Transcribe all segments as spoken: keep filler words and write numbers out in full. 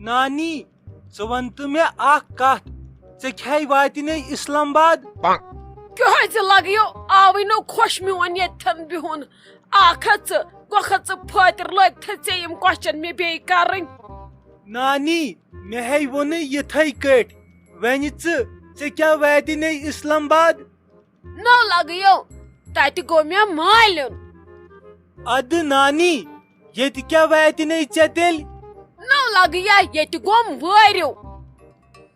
نانی، ژٕ وَن تہٕ مےٚ اکھ کتھ، ژےٚ کیٛازِ واتہِ نے اسلام آباد؟ کیٛازِ لگیو آوٕے نہٕ خۄش میون ییٚتھٮ۪ن بِہُن؟ اکھ ہا ژٕ، گۄکھٕ ژٕ پھٲتِر لٲگۍ تھے ژےٚ یِم question مےٚ بیٚیہِ کرٕنۍ۔ نانی، مےٚ ہے ووٚنُے یِتھے کٲٹھۍ، وۄنۍ ژٕ، ژےٚ کیٛاہ واتہِ نے اسلام آباد؟ نو لگیو، تتہِ گوٚو مےٚ مالیُن۔ ادٕ نانی، ییٚتہِ کیٛاہ واتہِ نے ژےٚ تیٚلہِ؟ نو لگیا، ییٚتہِ گوٚم وٲرِو۔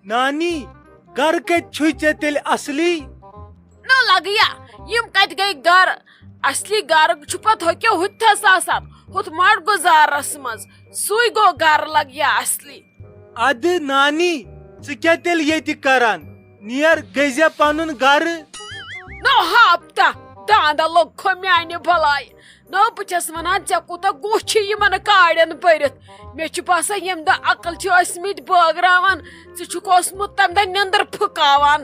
نانی، گرٕ کتہِ چھُے ژےٚ تیٚلہِ اصلی؟ نو لگیا، یِم کتہِ گٔے گرٕ؟ اصلی گرٕ چھُ پتہٕ ہۄکھیو ہُتھس آسان، ہُتھ مٹ گُزارس منٛز۔ سُے گوٚو گرٕ لگیا اصلی۔ ادٕ نانی، ژٕ کیٛاہ تیٚلہِ ییٚتہِ کران؟ نیر گٔزیا پنُن گرٕ۔ نو ہاپتہ، داندا لوٚگ کھو میانہِ بلایہِ۔ نو بہٕ چھس ونان، ژےٚ کوٗتاہ گُہہ چھُ یِمن کاڑٮ۪ن بٔرِتھ؟ مےٚ چھُ باسان، ییٚمہِ دۄہ عقل چھِ ٲسمٕتۍ بٲگراوان، ژٕ چھُکھ اوسمُت تمہِ دۄہ نیندر پھُکاوان۔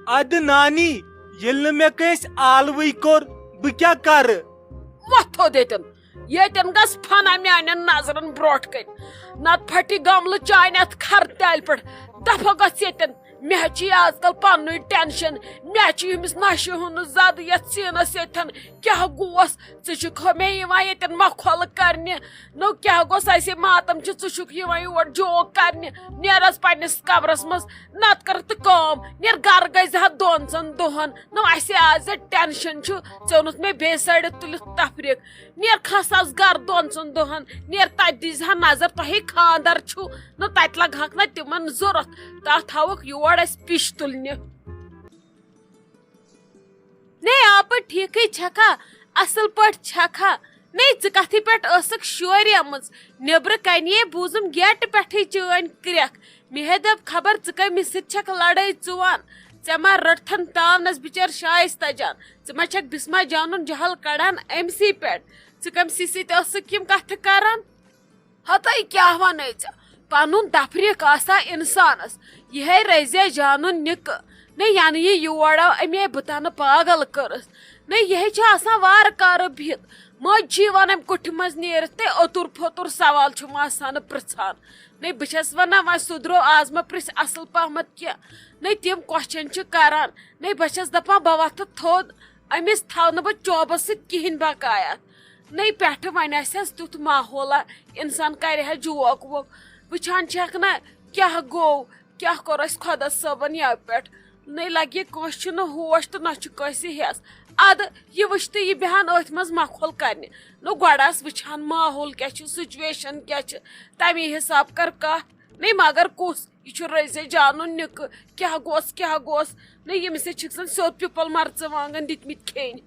ادٕ نانی، ییٚلہِ نہٕ مےٚ کٲنٛسہِ آلوٕے کوٚر، بہٕ کیٛاہ کرٕ؟ وۄتھ تھوٚد ییٚتٮ۪ن، ییٚتٮ۪ن گژھ فنا میانٮ۪ن نظرن برونٛٹھ کنہِ، نتہٕ پھٹہِ گملہٕ چانہِ اتھ کھر تیلہِ پٮ۪ٹھ۔ دفعہ گژھ ییٚتٮ۪ن، مےٚ چھُ آز کل پننُے tension، مےٚ چھُ ییٚمِس نشہِ ہُنٛد زدٕ یتھ سیٖنس ییٚتٮ۪ن۔ کیٛاہ گوس؟ ژٕ چھُکھ مےٚ یِوان ییٚتٮ۪ن مکھۄلہٕ کرنہِ؟ نو کیٛاہ گوٚو؟ اسے ماتم چھُ، ژٕ چھُکھ یِوان یور joke کرنہِ۔ نیر از پننِس کمرس منٛز، نتہٕ کر تہٕ کٲم، نیر گرٕ گٔے زِ ہا دۄن ژۄن دۄہن۔ نو اسہِ آز یہِ tension چھُ، ژےٚ اوٚنُتھ مےٚ بیٚیہِ side تُلِتھ تفریٖق۔ نیر کھس از گرٕ دۄن ژۄن دۄہن، نیر تتہِ دیٖزِ ہا نظر، تۄہے خاندر چھُ، نو تتہِ لگہٕ ہاکھ نہ تِمن ضروٗرت، تتھ ہاوکھ یور اسہِ پِش تُلنہِ۔ نے آپہٕ ٹھیٖکھٕے چھکھا؟ اصل پٲٹھۍ چھکھا؟ نے ژٕ کتھٕے پٮ۪ٹھ ٲسٕکھ شوریمٕژ؟ نیبرٕ کنے بوٗزُم گیٹہٕ پٮ۪ٹھٕے چٲنۍ کرٛٮ۪کھ۔ مےٚ ہے دٔپ خبر ژٕ کٔمِس سۭتۍ چھکھ لڑٲے ژُوان؟ ژےٚ ما رٔٹتھن تاونس بِچٲر شایستہ جان؟ ژٕ ما چھکھ بسمہ جانُن جہل کڑان أمۍ سٕے پٮ۪ٹھ؟ ژٕ کٔمۍ سٕے سۭتۍ ٲسٕکھ یِم کتھٕ کران؟ ہتے کیٛاہ ونے ژےٚ؟ پنُن تفریٖق آسا انسانس، یہِ ہے رزیا جانُن نِکہٕ۔ نے ینہٕ یہِ یور آو، أمۍ ہے بہٕ تنہٕ پاگل کٔرٕس۔ نے یہِ ہے چھِ آسان وارٕ کارٕ بِہِتھ، مٔنٛزۍ چھِ یِوان امہِ کُٹھِ منٛز نیٖرِتھ تہٕ اوٚتُر پھوٚتُر سوال چھُم آسان پرژھان۔ نے بہٕ چھس ونان، وۄنۍ سُدرو، آز مہ پرژھ اصل پہمتھ کینٛہہ۔ نے تِم question چھِ کران۔ نے بہٕ چھس دپان، بہٕ وۄتھٕ تھوٚد، أمِس تھاونہٕ بہٕ چوبس سۭتۍ کِہینۍ بقایت۔ نے پٮ۪ٹھٕ وۄنۍ آسٮ۪س تیُتھ ماحولہ، انسان کرِ ہا joke ووک۔ وٕچھان چھکھ نہ کیٛاہ گوٚو، کیٛاہ کوٚر اسہِ خۄدا صٲبن یپہٕ پٮ۪ٹھ۔ نے لگہِ کٲنٛسہِ چھُنہٕ ہوش تہٕ نہ چھُ کٲنٛسہِ ہٮ۪س۔ ادٕ یہِ وٕچھتہٕ یہِ بیہن أتھۍ منٛز مکھول کرنہِ۔ نو گۄڈٕ آس وٕچھان ماحول کیٛاہ چھُ، situation کیٛاہ چھِ، تمی حساب کر کتھ۔ نے مگر کُس؟ یہِ چھُ رٔزِ جانُن نِکہٕ۔ کیٛاہ گوس، کیٛاہ گوس؟ نے ییٚمِس ہے چھِکھ زن سیوٚد پِپل مرژٕوانٛگن دِتمٕتۍ کھیٚنۍ۔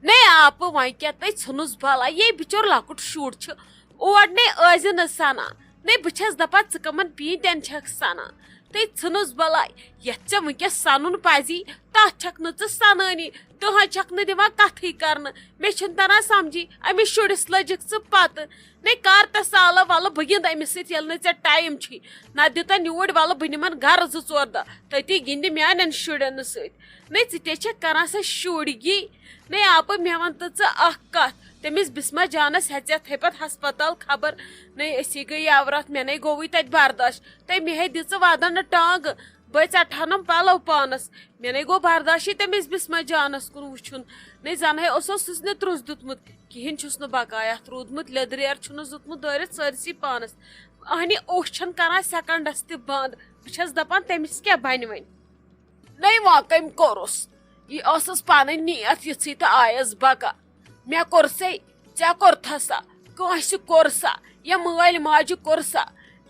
نے آپہٕ، وۄنۍ کیٛاہ تۄہہِ ژھٕنُس بلاے؟ یے بِچور لۄکُٹ شُر چھُ، اور نے ٲسۍ زِ نہٕ سنان۔ نے بہٕ چھس دپان، ژٕ کمن پیٖنتٮ۪ن چھکھ سنان؟ تۄہہِ ژھٕنُس بلاے، یتھ ژےٚ وٕنکیٚس سنُن پزی، تتھ چھکھ نہٕ ژٕ سنٲنی، تہنٛز چھکھ نہٕ دِوان کتھٕے کرنہٕ۔ مےٚ چھُنہٕ تران سمجھی، أمِس شُرِس لٔجِکھ ژٕ پتہٕ۔ نے کر تہٕ سالہ ولہٕ بہٕ گِنٛدٕ أمِس سۭتۍ، ییٚلہِ نہٕ ژےٚ time چھُے۔ نتہٕ دِتن یوٗرۍ، ولہٕ بہٕ نِمن گرٕ زٕ ژور دۄہ، تٔتی گِنٛدِ میانٮ۪ن شُرٮ۪ن سۭتۍ۔ نے ژٕ تہِ چھکھ کران سۄ شُرۍ گی۔ نے آپہٕ، مےٚ وَن تہٕ ژٕ اکھ کتھ، تٔمِس بسمہ جانس ہیژیتھ ہے پتہٕ ہسپتال خبر۔ نے أسی گٔے یاوراتھ، مےٚ نے گوٚوٕے تتہِ برداش۔ تٔمۍ ہے دِژٕ ودن ٹانٛگہٕ، بہٕ ژٹہٕ ہنم پلو پانس۔ مےٚ نے گوٚو برداشٕے تٔمِس بسمہ جانس کُن وٕچھُن۔ نے زن ہے اوسُس سٕژنہِ ترُس دیُتمُت، کِہینۍ چھُس نہٕ بقایت روٗدمُت، لیٚدریر چھُنہٕ زُتمُت دٲرِتھ سٲرسٕے پانس۔ اہنہِ اوٚش چھَنہٕ کران سیکنڈس تہِ بند۔ بہٕ چھَس دپان، تٔمِس کیٛاہ بنہِ وۄنۍ؟ نٔے وۄنۍ کٔمۍ کوٚرُس؟ یہِ ٲسٕس پنٕنۍ نیت یِژھٕے تہٕ آیس بکا۔ مےٚ کوٚر سے، ژےٚ کوٚرتھسا، کٲنٛسہِ کوٚر سا، یا مٲلۍ ماجہِ کوٚر سا؟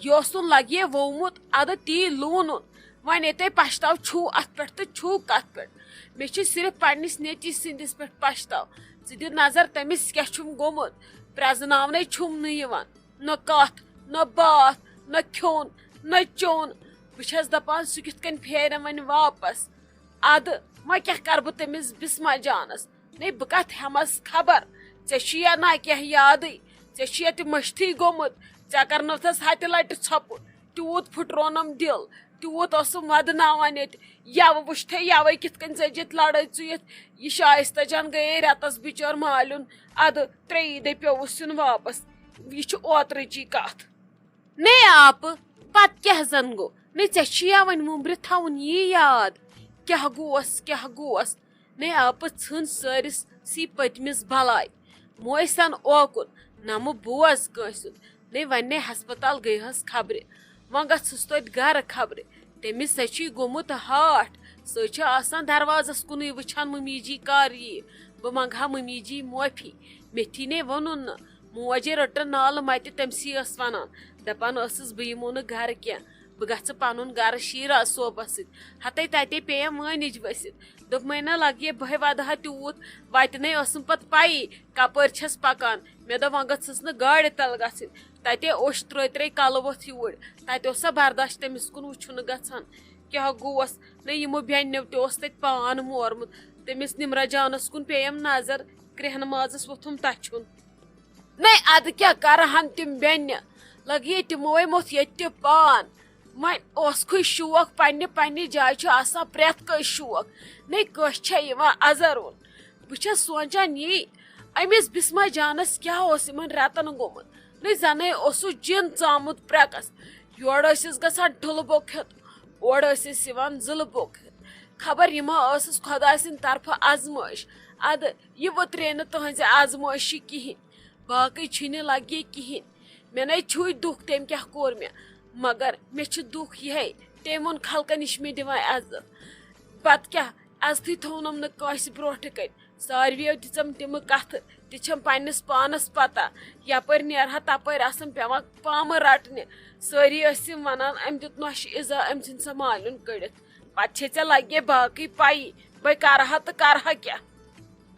یہِ اوسُن لگہِ وومُت، ادٕ تی لوٗنُن۔ وۄنۍ ییٚتے پشتاو چھُو اتھ پٮ۪ٹھ تہٕ چھُو کتھ پٮ۪ٹھ؟ مےٚ چھُ صرف پننِس نیٚچی سٕنٛدِس پٮ۪ٹھ پشتاو۔ ژٕ دِ نظر، تٔمِس کیٛاہ چھُم گوٚمُت، پرٛزناونَے چھُم نہٕ یِوان۔ نہ کتھ، نہ باتھ، نہ کھیوٚن، نہ چیوٚن۔ بہٕ چھَس دپان، سُہ کِتھ کٔنۍ پھیرِ وۄنۍ واپس؟ ادٕ وۄنۍ کیٛاہ کرٕ بہٕ تٔمِس بسمہ جانس؟ نے بہٕ کتھ ہٮ۪مس خبر؟ ژےٚ چھُیا نہ کینٛہہ یادٕے؟ ژےٚ چھُیا تہِ مٔشتھٕے گوٚمُت؟ ژےٚ کرنٲوتھس ہتہِ لٹہِ ژھۄپہٕ۔ تیوٗت پھُٹروونم دِل، تیوٗت اوسُم ودناوان ییٚتہِ۔ یوٕ وٕچھتھے یوے کِتھ کٔنۍ ژٔجِتھ لڑٲے ژُیِتھ۔ یہِ شایستہ جان گٔیے رٮ۪تس بِچٲر مالیُن۔ ادٕ ترٛیٚیی دۄہہِ پیوٚوُس یُن واپس۔ یہِ چھِ اوترٕچی کتھ۔ نے آپہٕ، پتہٕ کیٛاہ زن گوٚو؟ نے ژےٚ چھُیا وۄنۍ وُمبرِ تھاوُن یی یاد؟ کیٛاہ گوس، کیٛاہ گوس؟ نے آپہٕ، ژھٕن سٲرِسٕے پٔتمِس بلاے۔ موے سن اوکُن، نمہٕ بوز کٲنٛسہِ ہُنٛد۔ نے وۄنۍ نے ہسپتال گٔیہس خبرِ، وۄنۍ گژھُس توتہِ گرٕ خبرِ۔ تٔمِس سا چھُے گوٚمُت ہاٹھ، سۄ چھِ آسان دروازس کُنُے وٕچھان، ممی جی کر یی؟ بہٕ منٛگہٕ ہا ممی جی معٲفی۔ مےٚ تھی نے ووٚنُن نہٕ۔ موجے رٔٹٕن نالہٕ متہِ، تٔمسٕے ٲس ونان، دپان ٲسٕس، بہٕ یِمو نہٕ گرٕ کینٛہہ، بہٕ گژھٕ پنُن گرٕ شیراز صٲبس سۭتۍ۔ ہتے تتے پیٚیم وٲنِج ؤسِتھ۔ دوٚپمَے نہ، لگہِ بہے ودٕ ہا تیوٗت، وتہِ نے ٲسٕم پتہٕ پَیی کپٲرۍ چھَس پکان۔ مےٚ دوٚپ، وۄنۍ گٔژھٕس نہٕ گاڑِ تل گژھٕنۍ۔ تتے اوٚش ترٲے ترٲے کلہٕ وۄتھ یوٗرۍ۔ تتہِ اوس سا برداش تٔمِس کُن وٕچھُن نہٕ گژھان۔ کیٛاہ گوس؟ نہ، یِمو بیٚنیو تہِ اوس تتہِ پان مورمُت۔ تٔمِس نمرہ جانس کُن پیٚیم نظر، کرٛیٚہنہٕ مازس ووٚتھُم تچھُن۔ نے ادٕ کیٛاہ کرہن تِم بیٚنہِ؟ لگیے تِموے موٚتھ ییٚتہِ تہِ پان۔ وۄنۍ اوسکھٕے شوق، پننہِ پننہِ جایہِ چھُ آسان پرٛٮ۪تھ کٲنٛسہِ شوق۔ نے کٲنٛسہِ چھا یِوان ازرُن؟ بہٕ چھَس سونٛچان یی، أمِس بسمہ جانس کیٛاہ اوس یِمن رٮ۪تن گوٚمُت؟ نے زنے اوسُس جِن ژامُت پرٛٮ۪کس۔ یورٕ ٲسِس گژھان ٹھُلہٕ بوٚک ہیوٚت، اورٕ ٲسِس یِوان ضلہٕ بوٚک ہیوٚت۔ خبر یہِ ما ٲسٕس خۄداے سٕنٛدِ طرفہٕ آزمٲیش۔ ادٕ یہِ وٕترے نہٕ تُہنٛزِ آزمٲیشہِ کِہیٖنۍ۔ باقٕے چھُے نہٕ لگہِ کِہیٖنۍ۔ مےٚ نے چھُے دُکھ تٔمۍ کیٛاہ کوٚر مےٚ، مگر مےٚ چھُ دُکھ یِہے، تٔمۍ ووٚن خلقن یہِ چھُ مےٚ دِوان عزت۔ پتہٕ کیٛاہ، عزتھٕے تھوونم نہٕ کٲنٛسہِ برونٛٹھٕ کنہِ۔ ساروِیو دِژم تِمہٕ کتھٕ، تہِ چھم پننِس پانس پتہ۔ یپٲرۍ نیرٕ ہا تپٲرۍ آسم پٮ۪وان پامہٕ رٹنہِ۔ سٲری ٲسِم ونان، أمۍ دیُت نۄشہِ اِزا، أمۍ ژھٕنۍ سۄ مالیُن کٔڑِتھ۔ پتہٕ چھے ژےٚ لگے باقٕے پَیی، بے کرٕ ہا تہٕ کرٕ ہا کیٛاہ؟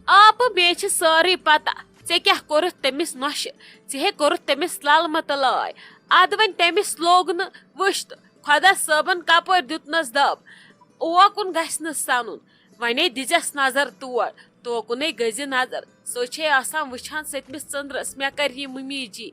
آپہٕ، مےٚ چھِ سٲرٕے پتہ۔ ژےٚ کیٛاہ کوٚرُتھ تٔمِس نۄشہِ؟ ژےٚ ہے کوٚرُتھ تٔمِس للمہٕ تہٕ لاے۔ ادٕ وۄنۍ تٔمِس لوگ نہٕ وٕچھ تہٕ خۄدا صٲبن کپٲرۍ دیُتنس دب۔ اوکُن گژھِ نہٕ سنُن۔ وۄنے دِژٮ۪س نظر تور، توکُنے گٔژھۍ نظر۔ سۄ چھے آسان وٕچھان سٔتمِس ژٔندرس، مےٚ کرِ یہِ ممی جی۔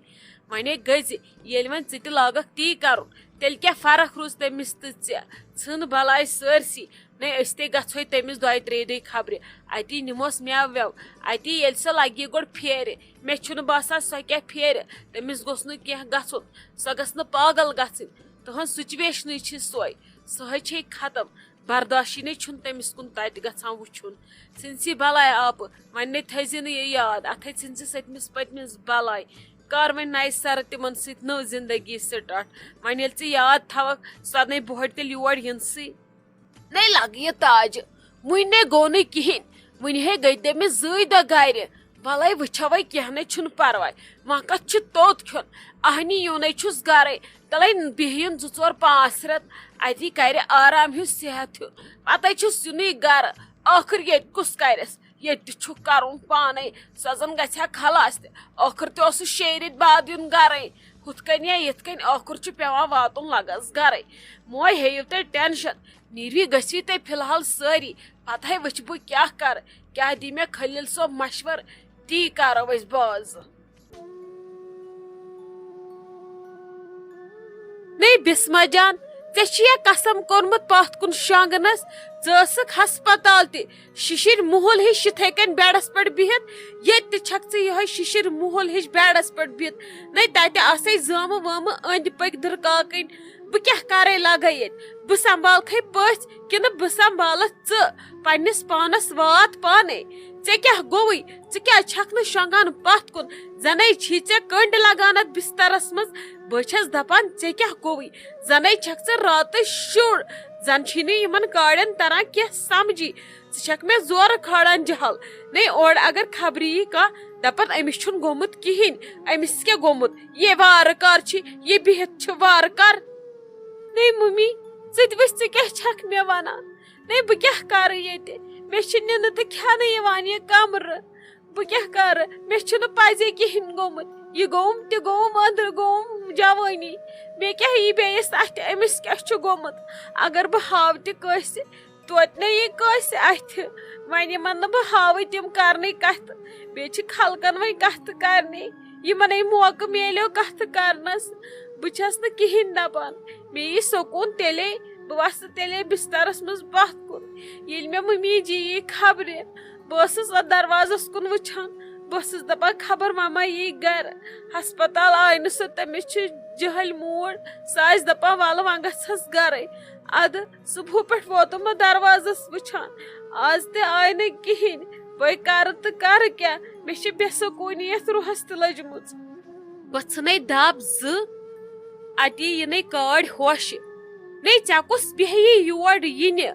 وۄنے گٔژھۍ، ییٚلہِ وۄنۍ ژٕ تہِ لاگکھ تی کرُن، تیٚلہِ کیٛاہ فرق روٗز تٔمِس تہٕ ژےٚ؟ ژھٕن بلاے سٲرسٕے۔ نے أسۍ تے گژھوے تٔمِس دۄیہِ ترٛیٚیہِ دۄہہِ خبرِ۔ اتی نِموس مٮ۪وٕ وٮ۪وٕ۔ اتی ییٚلہِ سۄ لگہِ گۄڈٕ پھیرِ۔ مےٚ چھُنہٕ باسان سۄ کیٛاہ پھیرِ۔ تٔمِس گوٚژھ نہٕ کینٛہہ گژھُن۔ سۄ گٔژھ نہٕ پاگل گژھٕنۍ۔ تُہنٛز سُچویشنٕے چھِ سۄے۔ سۄے چھے ختم۔ برداشی نے چھُنہٕ تٔمِس کُن تتہِ گژھان وٕچھُن۔ ژھٕنسٕے بلاے آپہٕ، وۄنۍ نے تھٲیزِ نہٕ یہِ یاد۔ اتھے ژھٕنسٕے سٔتمِس پٔتمِس بلاے۔ کر وۄنۍ نَیہِ سرٕ تِمن سۭتۍ نٔو زندگی سٹارٹ۔ وۄنۍ ییٚلہِ ژٕ یاد تھاوکھ، سۄ نے بۄہڑِ تیٚلہِ یور یِنسٕے۔ نے لگہٕ یہِ تاجہِ۔ وُنہِ نے گوٚو نہٕ کِہیٖنۍ۔ وُنہِ ہے گٔے تٔمِس زٕے دۄہ گرِ۔ وَلَے وٕچھو وۄنۍ، کینٛہہ نے چھُنہٕ پرواے۔ وۄنۍ کَتھ چھُ توٚت کھیوٚن؟ اہنی یُنٕے چھُس گرے۔ تَلَے بیٚہہِ یِن زٕ ژور پانٛژھ رٮ۪تھ۔ اَتی کرِ آرام ہیوٗ صحت ہیوٗ۔ پَتَے چھُس یُنٕے گرٕ۔ ٲخٕر ییٚتہِ کُس کرٮ۪س؟ ییٚتہِ تہِ چھُ کرُن پانے۔ سۄ زن گژھِ ہا خلاص تہِ۔ ٲخٕر تہِ اوسُس شیٚیہِ رٮ۪تۍ بعد یُن گرے۔ ہُتھ کٔنۍ یا یِتھ کٔنۍ ٲخٕر چھُ پٮ۪وان واتُن لگس گرے۔ موے ہیٚیِو تُہۍ ٹینشن۔ نیٖرِو گٔژھِو تُہۍ فی الحال سٲری۔ پتہٕ ہے وٕچھِ بہٕ کیٛاہ کرٕ۔ کیٛاہ دی مےٚ خلیل صٲب مشور، تی کرو أسۍ بازٕ۔ نے بسمہ جان، ژےٚ چھُیا قسم کوٚرمُت پتھ کُن شۄنٛگنس؟ ژٕ ٲسٕکھ ہسپتال تہِ شِشِرۍ مُہُل ہِش یِتھے کٔنۍ بیڈس پٮ۪ٹھ بِہِتھ، ییٚتہِ تہِ چھکھ ژٕ یِہوٚے شِشِرۍ مُہُل ہِش بیڈس پٮ۪ٹھ بِہِتھ۔ نے تتہِ آسے زٲمہٕ وٲمہٕ أنٛدۍ پٔکۍ دٕرکاکٕنۍ۔ بہٕ کیٛاہ کرے لگے ییٚتہِ؟ بہٕ سنبھالکھے پٔژھۍ کِنہٕ بہٕ سنبھالتھ ژٕ؟ پننِس پانس وات پانے۔ ژےٚ کیٛاہ گوٚوُے؟ ژٕ کیٛازِ چھکھ نہٕ شۄنٛگان پتھ کُن؟ زنے چھی ژےٚ کنڈ لگان اتھ بسترس منٛز۔ بہٕ چھس دپان، ژےٚ کیٛاہ گوٚوُے؟ زنے چھکھ ژٕ راتس شُر۔ زن چھی نہٕ یِمن کاڑٮ۪ن تران کینٛہہ سمجھی۔ ژٕ چھکھ مےٚ زورٕ کھالان جہل۔ نے اورٕ اگر خبری یی کانٛہہ، دپن، أمِس چھُنہٕ گوٚمُت کِہیٖنۍ۔ أمِس کیٛاہ گوٚمُت؟ یے وارٕ کار چھِ، یے بِہِتھ چھِ وارٕ کار۔ نے ممی، ژٕ تہِ وٕچھ، ژٕ کیٛاہ چھکھ مےٚ ونان؟ نے بہٕ کیٛاہ کرٕ ییٚتہِ؟ مےٚ چھِ نِنہٕ تہٕ کھٮ۪نہٕ یِوان یہِ کمرٕ۔ بہٕ کیٛاہ کرٕ؟ مےٚ چھُنہٕ پزے کِہیٖنۍ گوٚمُت۔ یہِ گوٚوُم تہِ گوٚوُم، أنٛدرٕ گوٚوُم جوٲنی۔ مےٚ کیٛاہ یی بیٚیِس اَتھِ؟ أمِس کیٛاہ چھُ گوٚمُت؟ اگر بہٕ ہاوٕ تہِ کٲنٛسہِ، توتہِ نے یی کٲنٛسہِ اَتھِ۔ وۄنۍ یِمن نہٕ بہٕ ہاوٕ، تِم کرنٕے کتھٕ۔ بیٚیہِ چھِ خلقن وۄنۍ کتھٕ کرنہِ۔ یِمنے موقعہٕ میلیو کتھٕ کرنس۔ بہٕ چھس نہٕ کِہیٖنۍ دپان۔ مےٚ یی سکوٗن تیٚلے، بہٕ وسہٕ تیٚلے بسترس منٛز پتھ کُن۔ ییٚلہِ مےٚ ممی جی یی خبرِ، بہٕ ٲسٕس اتھ دروازس کُن وٕچھان۔ بہٕ ٲسٕس دَپان، خبر مما یی گَرٕ۔ ہسپتال آیہِ نہٕ سۄ، تٔمِس چھِ جہلۍ موٗڈ۔ سۄ آسہِ دَپان، وَلہٕ وۄنۍ گژھس گَرَے۔ اَدٕ صُبحہٕ پٮ۪ٹھ ووتُم بہٕ دروازَس وٕچھان، آز تہِ آیہِ نہٕ کِہیٖنۍ۔ وۄنۍ کَرٕ تہٕ کَرٕ کیٛاہ؟ مےٚ چھِ بے سکوٗنی یَتھ روحَس تہِ لٔجمٕژ۔ بہٕ ژھٕنے دَب زٕ، اَتی یِنَے کٲڑۍ ہوشہِ۔ نے ژےٚ کُس بیٚہہِ یور یِنہِ؟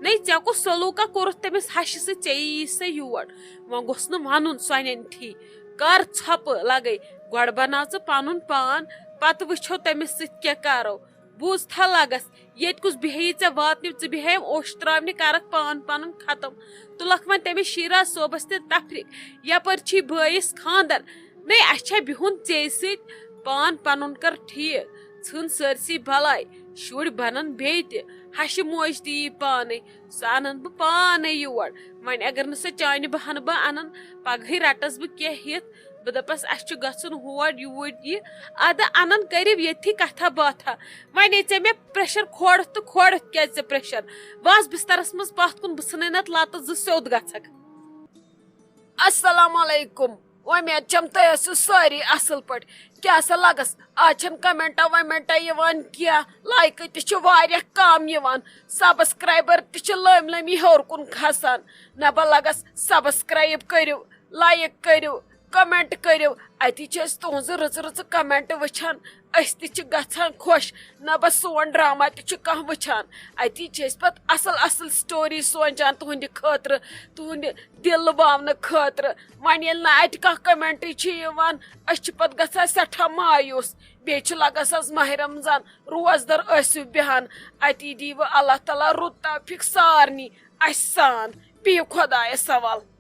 نے ژےٚ کُس سلوٗکا کوٚرُتھ تٔمِس ہَشہِ سۭتۍ، ژےٚ یی سۄ یور؟ وۄنۍ گوٚژھ نہٕ وَنُن سۄنٮ۪ن ٹھی۔ کر ژھۄپہٕ لگے، گۄڈٕ بناو ژٕ پنُن پان، پتہٕ وٕچھو تٔمِس سۭتۍ کیٛاہ کرو۔ بوٗزتھا لگس، ییٚتہِ کُس بیٚہہِ ژےٚ واتنہِ، ژٕ بیٚہیم اوٚش تراونہِ، کرکھ پان پنُن ختم۔ تُلکھ وۄنۍ تٔمِس شیٖراز صٲبس تہِ تفریٖق، یپٲرۍ چھی بٲیِس خاندر۔ نے، اسہِ چھا بِہُن ژے سۭتۍ؟ پان پنُن کر ٹھیٖک، ژھٕن سٲرسٕے بلاے، شُرۍ بنن بیٚیہِ تہِ، ہشہِ موج تہِ یی پانے۔ سۄ انن بہٕ پانے یور۔ وۄنۍ اگر نہٕ سۄ چانہِ بہانہٕ بہٕ انن، پگہٕے رٹس بہٕ کینٛہہ ہِتھ۔ بہٕ دپس، اسہِ چھُ گژھُن ہور یوٗرۍ یہِ۔ ادٕ انن کٔرِو ییٚتھی کتھا باتھا۔ وۄنۍ ہے ژےٚ مےٚ پریشر کھوڑُتھ تہٕ کھوڑُتھ کیٛازِ ژےٚ پریشر؟ واس بسترس منٛز پتھ کُن، بہٕ ژھٕنے نتہٕ لتہٕ زٕ سیوٚد گژھکھ۔ السلام علیکم۔ وۄمید چھم تُہۍ ٲسِو سٲری اصل پٲٹھۍ۔ کیٛاہ سا لگس، آز چھنہٕ کمنٹا ومنٹا یِوان کینٛہہ، لایکہٕ تہِ چھِ واریاہ کم یِوان، سبسکرایبر تہِ چھِ لٔمۍ لٔمی ہیوٚر کُن کھسان۔ نبا لگس، سبسکرایب کٔرِو، لایک کٔرِو، کمنٹ کٔرِو۔ اتی چھِ أسۍ تُہنٛزٕ رٕژٕ رٕژٕ کمنٹ وٕچھان، أسۍ تہِ چھِ گژھان خۄش۔ نبا سون ڈرامہ تہِ چھُ کانٛہہ وٕچھان، اتی چھِ أسۍ پتہٕ اصل اصل سٹوری سونچان تُہنٛدِ خٲطرٕ، تُہنٛدِ دِل لُباونہٕ خٲطرٕ۔ وۄنۍ ییٚلہِ نہٕ اتہِ کانٛہہ کمنٹٕے چھِ یِوان، أسۍ چھِ پتہٕ گژھان سٮ۪ٹھاہ مایوس۔ بیٚیہِ چھُ لگان سا ماہِ رمضان، روزدر ٲسِو بیٚہان۔ اتی دیٖوٕ اللہ تعالیٰ رُت توفیٖق سارنٕے اسہِ سان۔ بِہِو خۄدایس حوالہٕ۔